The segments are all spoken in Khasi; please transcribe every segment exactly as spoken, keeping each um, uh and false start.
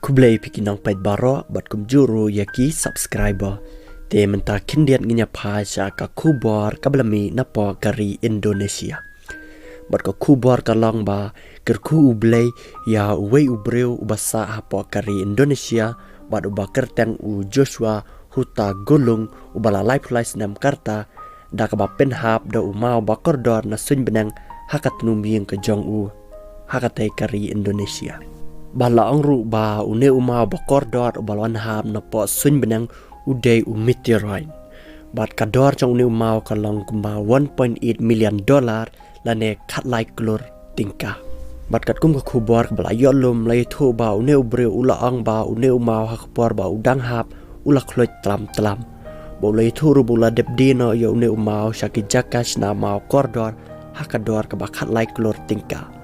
Khublei phi ki nongpeit baroh bad kumjuh ruh ïa ki subscriber. Te mynta khyndiat ngin ïa phai sha ka khubor kaba la mih napoh ka ri Indonesia. Bad ka khubor ka long ba kyrkhu U Blei ïa uwei u briew uba sah hapoh ka ri Indonesia bad uba kyrteng u Joshua Hutagulung uba la laiphew lai snem ka rta da kaba pynhap da u maw ba kordor na suiñ bneng ha ka tnum ïing ka jong u ha katei ka ri Indonesia. Ba la ong ruh ba une u maw ba kordor uba la wan hap napoh suiñ bneng u dei u meteorite. Bad ka dor jong une u maw ka long kumba one point eight million dollar lane khatlai klur tyngka. Bad katkum ka khubor kaba la ïoh lum la ïathuh ba une u briew u la ong ba une u maw ha ka por ba u dang hap u la khluit tlam tlam. Ba u la ïathuh ruh ba u la dep die noh ïa une u maw sha ki jaka shna maw kordor ha ka dor kaba khatlai klur tyngka.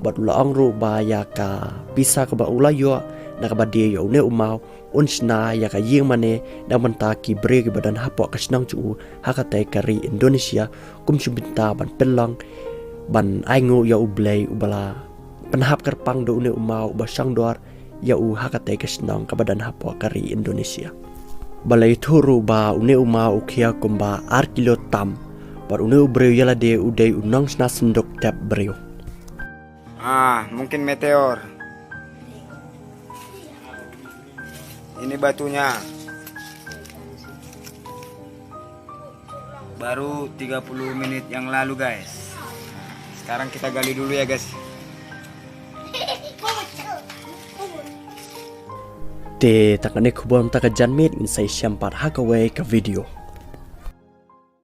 Bad u la ong ruh ba ïa ka pisa kaba u la ïoh na kaba die ïa une u maw un shna ïa ka ïing mane na ka bynta ki briew kiba don hapoh ka shnong jong u ha katei ka ri Indonesia, kum shu bynta ban pynlong ban ainguh ïa U Blei uba la pynhap kyrpang da une u maw uba shong dor ïa u ha katei ka shnong kaba don hapoh ka ri Indonesia. Ba la ïathuh ruh ba une u maw u khia kumba ar kilo tam. Bad une u briew ïa lade u dei u nongshna synduk tep briew. Ah, mungkin meteor. Ini batunya. Baru tiga puluh menit yang lalu, guys. Sekarang kita gali dulu ya, guys. Te tang kane khubor mynta ka janmiet, ngin sa ïashem pat ha kawei ka video.